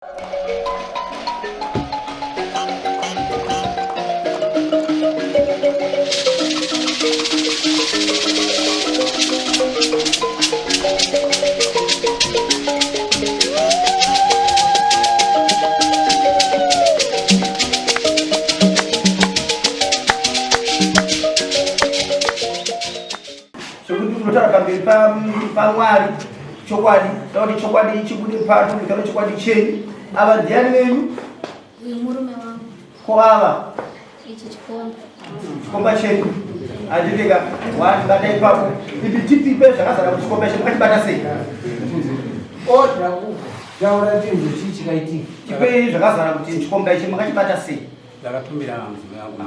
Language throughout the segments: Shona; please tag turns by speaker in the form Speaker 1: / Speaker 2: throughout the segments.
Speaker 1: Sokuti unotaura pamberi paMwari chokwadi, takuti chokwadi chibude pano, mutaure chokwadi chenyu. Ava ndiani venyu?
Speaker 2: Uyu murume wangu.
Speaker 1: Ko ava?
Speaker 2: Ichi chikomba.
Speaker 1: Chikomba chenyu. Handiti ka wani bata ipapo. Ipi tipipe zvakazara muchikomba ichi makachibata sei?
Speaker 3: Order kubva. Taura chinhu chii chikaitika.
Speaker 1: Tipei zvakazara kuti chikomba ichi makachibata sei?
Speaker 4: Ndakatumira mudzimai wangu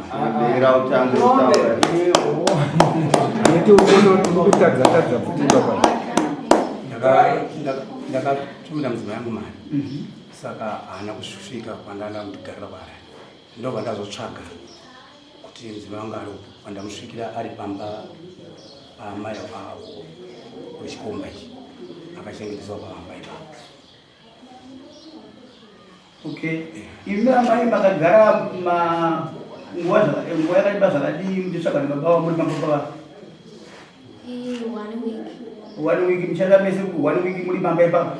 Speaker 5: Mira utange kutaura.
Speaker 6: Neti urikutadza tadza futi baba.
Speaker 4: Ndakatumira mudzimai wangu mari. Saka haana kusvika kwandanga ndigarira kwaari. Ndobva ndazotsvaga kuti mudzimai wangu ari upi. Kwandamusvikira ari pamba paamai avo wechikomba ichi. Akachengeteswa pamba ipapo.
Speaker 1: Okay. Imi amai makagara ma nguva nguva yakareba zvakadii muchitsvaga nababa vavo muri pamba pava?
Speaker 2: One week.
Speaker 1: One week muchada mese one week muri pamba ipapo?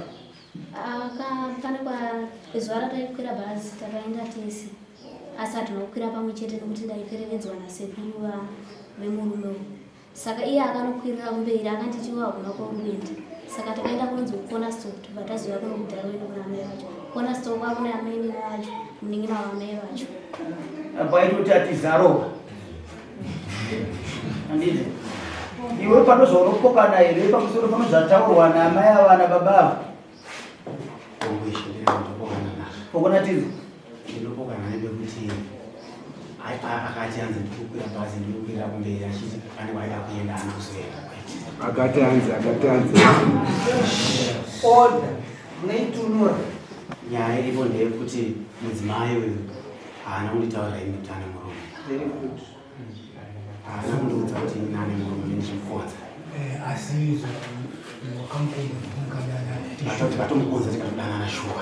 Speaker 2: Pane kwa zuva rataikwira bhazi takaenda tese asi hatina kukwira pamwe chete nekuti ndaiperekedzwa nasekuru vemurume uyu. Saka iye akanokwirira kumberi akanditi iwe hakuna kwauri kuenda. Saka takaenda kunonzi kukona stop tobva tazouya kuno kuDarwin kuna amai vacho. Kona stop kwakune amai nina vacho munin'ina waamai vacho.
Speaker 1: Apo aitoti atizarova. Handiti? Iwe pano zvaunopokana here pamusoro pano zvataurwa naamai ava nababa ava? Pokona tidzo.
Speaker 4: Ndinopokana nekuti akati hanzi ndikukwira bhazi ndikukwira kumberi achiti pane kwaida kuenda haana kuzoenda.
Speaker 6: Akati hanzi akati hanzi.
Speaker 3: Order. Munaitunura.
Speaker 4: Nyaya iripo ndeyekuti mudzimai uyu haana kunditaurira ini kuti ane murume.
Speaker 3: Very good.
Speaker 4: Haana kundiudza kuti ini ane murume ndichimukonza.
Speaker 7: Eh, asi wakamukonza mukadanana.
Speaker 4: Tikatomukonza tikatodanana shuwa.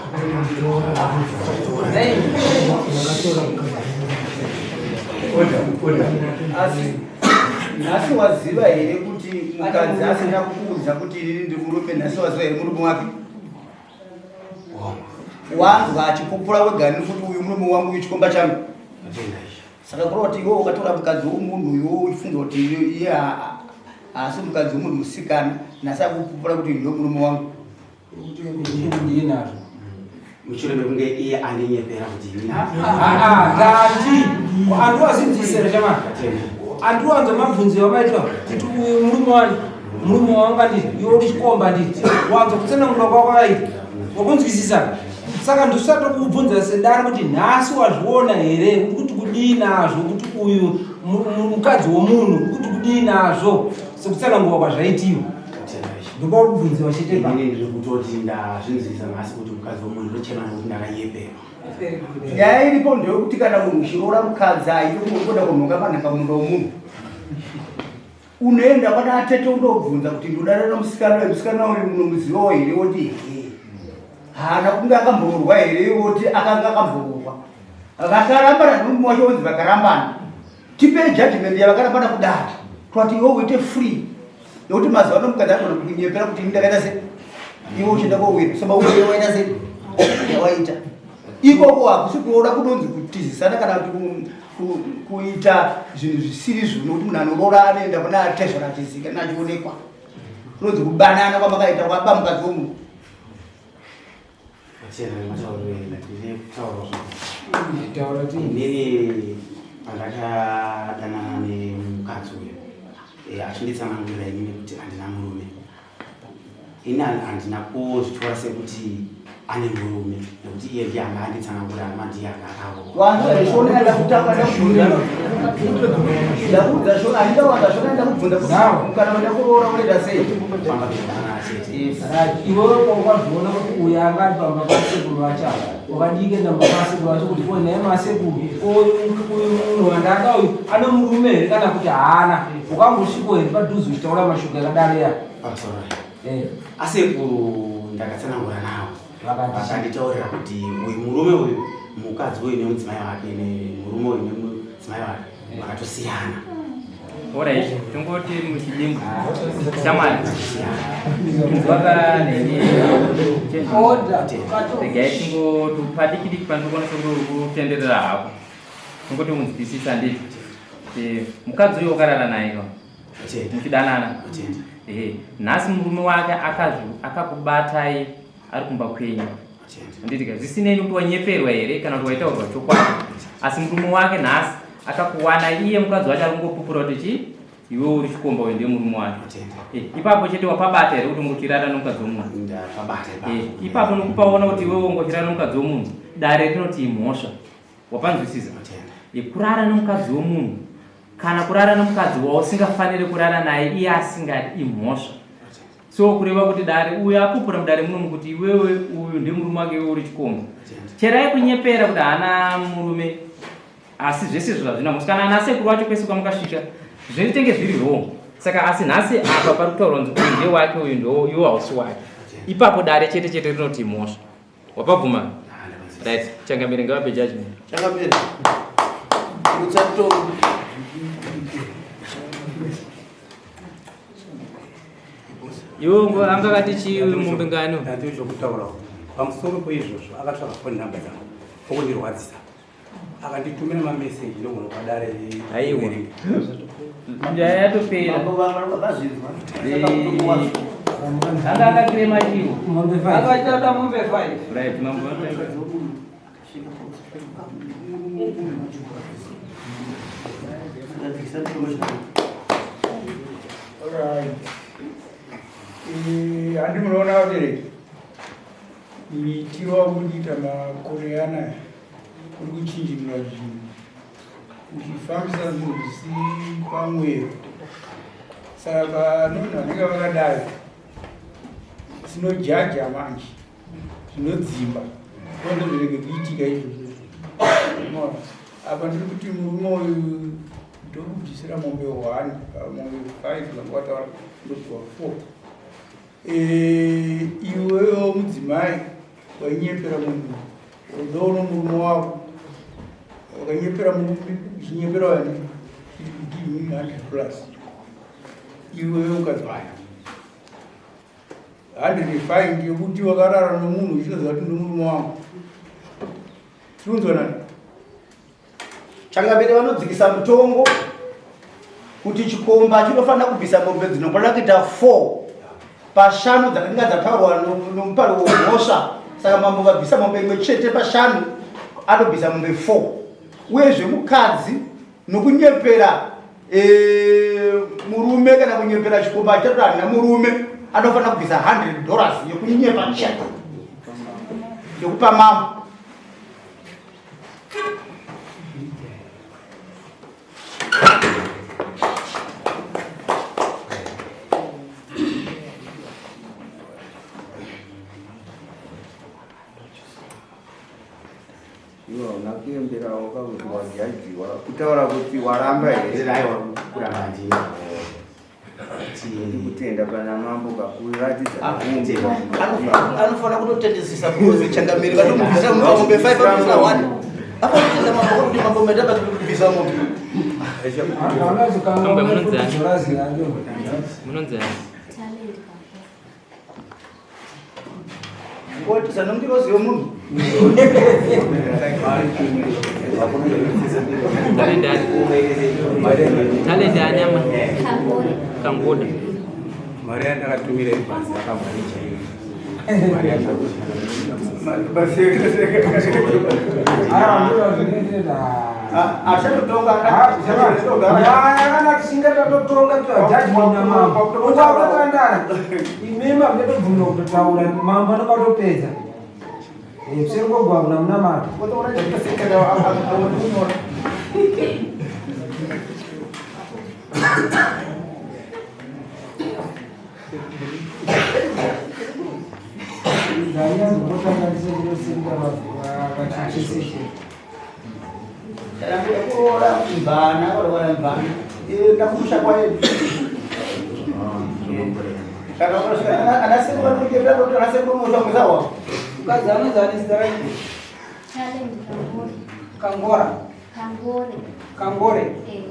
Speaker 1: Asi nhasi waziva here kuti mukadzi asina kukuudza kuti inini ndiri murume nhasi waziva here murume wake? Wanzwa achipupura wega kuti uyu murume wangu uyu chikomba changu. Saka kureva kuti iwe ukatora mukadzi womunhu iwe uchifunga kuti iye haasi mukadzi womunhu musikana nhasi akupupura kuti ndiwe murume wangu.
Speaker 3: Kudii nazvo?
Speaker 4: Mushure mekunge iye andinyepera kuti ini
Speaker 3: Ngati andiwazinzisere chama andiwanza mabvunzo amaitwa kuti uyu murume wani murume wanga nditi iwe uri chikomba nditi wanza kutsanangura kwako aita wakunzwisisa saka ndisatokubvunza sedare kuti nhasi wazviona here uri kuti kudii nazvo kuti uyu mukadzi womunhu uri kuti kudii nazvo sekutsanangurwa kwazvaitiwa ndokubvunziwa chete pa
Speaker 4: Inini ndiri kutoti ndazvinzwisa nhasi kuti mukadzi womunhu ndochema nekuti ndakanyeperwa.
Speaker 1: Nyaya iripo ndeyekuti kana munhu uchiroora mukadzi haidi kungoda kunhonga manhanga munda womunhu. Unoenda kwana atete undobvunza kuti ndodana nomusikana uyu, musikana uyu munomuzivawo here woti hee. Haana kunge akamboroorwa here woti akanga akamboroorwa. Vakarambana nomurume wacho wonzi vakarambana. Tipe judgment yavakarambana kudaro. Twati iwe uite free. Nekuti mazuva ano mukadzi anogona kukunyepera kuti ini ndakaita sei. Iwe uchienda kowira. Soma uye waita sei? Yawaita. Ikoko hakusi kuroora kunonzi kutizisana kana kuti kuita zvinhu zvisiri zvo nekuti munhu anoroora anoenda kuna atezvara achizikana achionekwa. Kunonzi kubanana kwamakaita kwaba mukadzi womunhu.
Speaker 4: Inini pandakadanana nemukadzi uyu achinditsanangurira inini kuti handina murume ini handina kuzvitora sekuti ane murume nekuti iye ndiye anga anditsanangurira ama ndiye anga akaroora.
Speaker 1: Shona ndakutanga ndakubvunza shona handindawanza shona ndakubvunza kuti kana wenda kuroora unoita sei?
Speaker 4: Famba kudanana chete.
Speaker 3: Iwewe pawakazviona kuti uyu anga ari pamba pasekuru vacho ava wakadii kuenda pamba pasekuru vacho kuti ko nhai masekuru uyu munhu wandada uyu ane murume here kana kuti haana ukangosviko here padhuze uchitaura mashoko akadaro ya
Speaker 4: Pamusoro. Asekuru ndakatsanangura navo. Vakanditaurira kuti uyu murume uyu, mukadzi uyu nemudzimai wake, nemurume uyu nemudzimai wake vakatosiyana.
Speaker 8: Alright, tongoti muchidimbu. Shamwari. Kunzwa neni.
Speaker 3: Order.
Speaker 8: Regai tingoti padiki diki pandinokwanisa kutenderera hako. Tongoti munzwisisa nditi. Mukadzi uyu wakarara naye ka. Muchidanana. Nhasi murume wake akakubatai ari kumba kwenyu. Handiti ka, zvisinei nekuti wanyeperwa here kana kuti waitaurwa chokwadi, asi murume wake nhasi akakuwana iye mukadzi wacho ari kungopupura kuti chii, iwe uri chikomba, uyu ndiye murume wake. Ipapo chete wapabata here kuti ungochirara nomukadzi womunhu? Ipapo nokupaona kuti iwewe ungochirara nomukadzi womunhu, dare rinoti imhosva. Wapanzwisisa? Kurara nomukadzi womunhu kana kurara nomukadzi wausingafaniri kurara naye iye asingadi imhosva. So kureva kuti dare uyu apupura mudare munomu kuti iwewe uyu ndiye murume wake, iwe uri chikomba. Cherai kunyepera kuti haana murume, asi zvese izvo hazvina mhosva. Kana ana sekuru wacho kwese kwamukasvika zvinotenge zviri wrong. Saka asi nhasi apa pari kutaurwa kunzi uyu ndiye wake, uyu ndo iwe hausi wake. Ipapo dare chete chete rinoti mhosva. Wapabvuma? Right, changamire ngavape judgment.
Speaker 1: Changamire. Mutsato.
Speaker 8: Iwe anga akati chii mombe ngani?
Speaker 4: Ndandiri zvokutaura pamusoro peizvozvo, akatsvaga phone number dzangu okundirwadzisa, akanditumira mameseji ndogona kwadare.
Speaker 8: Aiwa, nyaya yatopera. Anga akakirema chiwo.
Speaker 3: Akachada mombe 5.
Speaker 8: Right, mambo.
Speaker 6: Alright. Handi munoona vabereki, muitiro wakuita makore anaya kuri kuchinjinura zvinhu, uchifambisa zvinhu zvisiri pamwero. Saka nonhu vanenge vakadai tinojaja manje zvinodzimba konde zvirege kuitika izvozvo. Unoona? Apa ndiri kuti murume uyu ndokubvisira mombe 1 pamombe 5 vanga vataura, ndopiwa 4. Iwewo mudzimai wainyepera munhu, although uno murume wako, wakanyepera murume uchinyepera vani, give me 100 plus, iwewe mukadzi wayo 105 yekuti wakarara nomunhu uchitoziva kuti ndomurume wangu. Tirikunzwa nani?
Speaker 1: Changamire, vanodzikisa mutongo kuti chikomba chinofanira kubvisa mombe dzinokwana kuita 4 pashanu dzakanga dzataurwa nomupari wemhosva. Saka mambo vabvisa mombe imwe chete pashanu, anobvisa mombe 4. Uyezve mukadzi nokunyepera murume kana kunyepera chikomba achitaura handina murume, anofanira kubvisa $100 yekunyepa chete yekupa mambo.
Speaker 5: Iwe hauna kuemberawo kakuti wajajiwa kutaura kuti waramba here?
Speaker 4: Aiwa, kuramba ndini.
Speaker 5: Kutenda pana mambo kakuratidza.
Speaker 1: Anofanira kutotendesesa because changamire vatomubvisa mombe 5, vabvisa 1. Afanotenda mambo kuti mambo meta kubvisa mombe.
Speaker 8: Mambo, munonzi ani? Munonzi ani?
Speaker 2: Talent papa.
Speaker 1: Ngoti sanongirozi yomunhu.
Speaker 8: Talent ani? Talent ani ama?
Speaker 2: Kangore.
Speaker 8: Kangoda.
Speaker 4: Mari yandakatumira ibhazi yakabva nechaiyo. Mari
Speaker 1: Achatotonga.
Speaker 3: Nyaya kana tichinge tatotonga judgment namambo, utaura imima munotobvumira kutotaura, mambo anonga atopedza kuseri munamata. Ndanyazombotanganisirosenda vachicheseshe.
Speaker 1: Kuroora mvana, varoora mvana, ndakumusha kwaedu. Kana anasekuru vanokera kuti anasekuru mushonga wako.
Speaker 3: Mukadzi anonzi ani zita rake?
Speaker 2: Talent Kangore.
Speaker 3: Kangora.
Speaker 2: Kangore.
Speaker 3: Kangore.
Speaker 2: Eh.